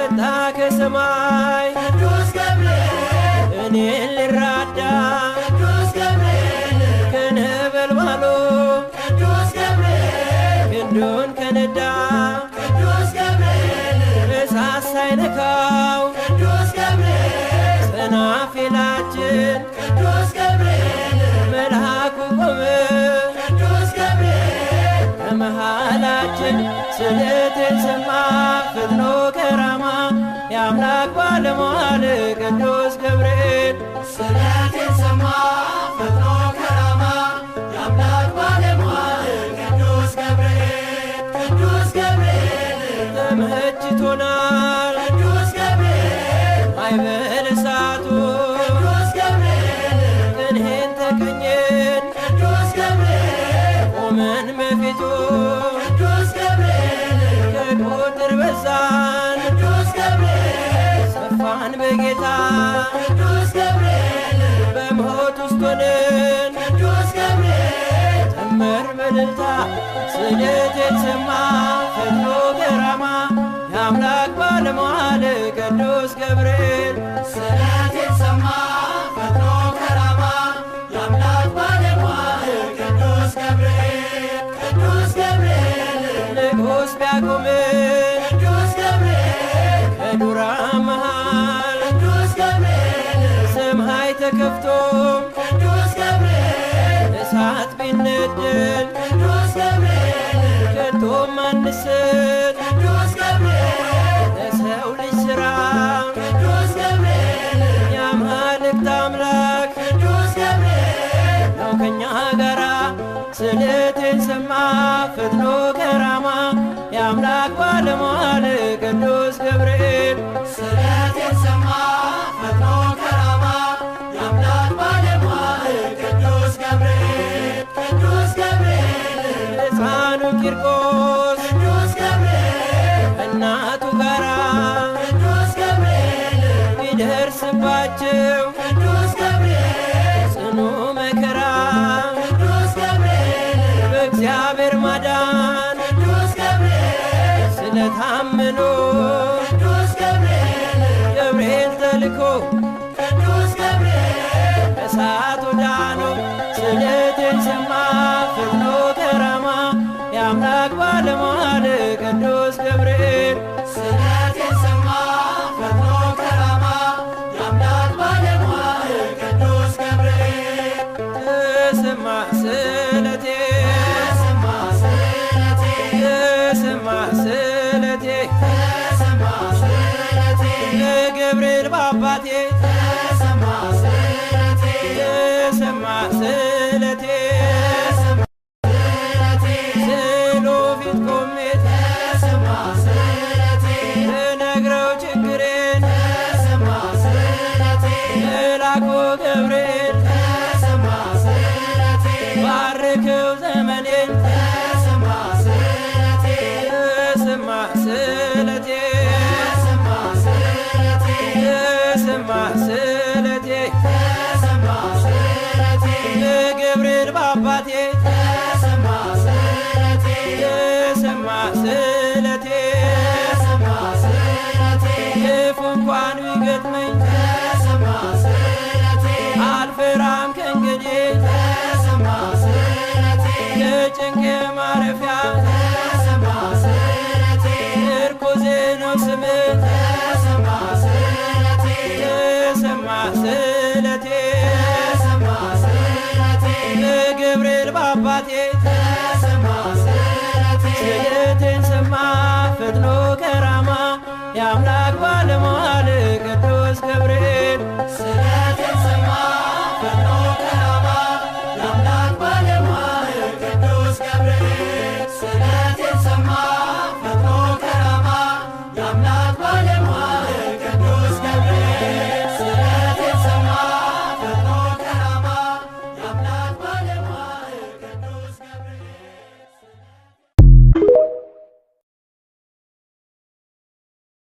መጣ ከሰማይ ቅዱስ ገብርኤል እኔን ሊራዳ ቅዱስ ገብርኤል ከነበልባሉ ቅዱስ ገብርኤል ክንዱን ከነዳ ቅዱስ ገብርኤል እሳት ሳይነካው ቅዱስ ገብርኤል ሰናፍላችን ቅዱስ ገብርኤል መልአኩ ቆመ ቅዱስ ገብርኤል ከመሃላችን። ስለቴን ሰማ ፈጥኖ ከራማ የአምላክ ባለሟል ቅዱስ ገብርኤል። ስለቴን ሰማ ፈጥኖ ከራማ የአምላክ ባለሟል ቅዱስ ገብርኤል። ቅዱስ ገብርኤል ተመችቶናል ቅዱስ ገብርኤል ማዕበል እሳቱ ቅዱስ ገብርኤል ቅኔን ተቀኘን ቅዱስ ገብርኤል ቆመን በፊቱ ቅዱስ ገብርኤል ከቁጥር በዛን ቅዱስ ገብርኤል ሰፋን በጌታ ቅዱስ ገብርኤል በሞት ውስጥ ሆነን ቅዱስ ገብርኤል ዘመር በእልልታ። ስለቴን ሰማ ፈጥኖ ከራማ የአምላክ ባለሟል ቅዱስ ገብርኤል። ስለቴን ሰማ ፈጥኖ ከራማ የአምላክ ባለሟል ቅዱስ ገብርኤል። ቅዱስ ገብርኤል ንጉሥ ቢያቆምን ቅዱስ ገብርኤል ከዱራ መሃል ቅዱስ ገብርኤል ሰማይ ተከፍቶ ቅዱስ ገብርኤል እሳት ቢነደል ቅዱስ ገብርኤል ከቶም አንስት ቅዱስ ገብርኤል ለሰው ልጅ ሥራ ቅዱስ ገብርኤል የአማልክት አምላክ ቅዱስ ገብርኤል ነው ከኛ ጋራ። ስለቴን ሰማ ፈጥኖ ከራማ የአምላክ ባለሟል ቅዱስ ገብርኤል። ስለቴን ሰማ ፈጥኖ ከራማ የአምላክ ባለሟል ቅዱስ ገብርኤል። ቅዱስ ገብርኤል ሕፃኑ ቂርቆስ ቅዱስ ገብርኤል ከእናቱ ጋራ ቅዱስ ገብርኤል ቢደርስባቸው ቅዱስ ገብርኤል ጽኑ መከራ ቅዱስ ገብርኤል በእግዚአብሔር ማዳን ቅዱስ ገብርኤል ስለታመኑ ቅዱስ ገብርኤል ገብርኤል ተልኮ ቅዱስ ገብርኤል ከእሳቱ ዳኑ። ስለቴን ሰማ ፈጥኖ ከራማ የአምላክ ባለሟል ቅዱስ ገብርኤል። ስለቴን ሰማ ፈጥኖ ከራማ የአምላክ ባለሟል ቅዱስ ገብርኤል። ተሰማ ስለቴ ተሰማ ስለቴ ተሰማ ስለቴ ተሰማ ስለቴ ለገብርኤል በአባቴ ተሰማ ስለቴ ተሰማ ስለቴ ተሰማ ስለቴ ስዕሉ ፊት ቆሜ ተሰማ ስለቴ ልነግረው ችግሬን ተሰማ ስለቴ መልአኩ ገብርኤል ተሰማ ስለቴ ባርከው ዘመኔን ተሰማ ስለቴ ተሰማ ስለቴ ተሰማ ስለቴ ተሰማ ስለቴ ተሰማ ስለቴ ለገብርኤል በአባቴ ተሰማ ስለቴ ተሰማ ስለቴ ተሰማ ስለቴ ክፉ እንኳን ቢገጥመኝ ተሰማ ስለቴ አልፈራም ከእንግዲህ ተሰማ ስለቴ ከጭንቅ ማረፊያ ተሰማ ስለቴ ምርኩዜ ነው ስምህ ተሰማ ስለቴ ተሰማ ስለቴ ተሰማ ስለቴ ለገብርኤል በአባቴ ተሰማ ስለቴ ስለቴን ሰማ ፈጥኖ ከራማ የአምላክ ባለሟል ቅዱስ ገብርኤል። ስለቴን ሰማ ፈጥኖ ከራማ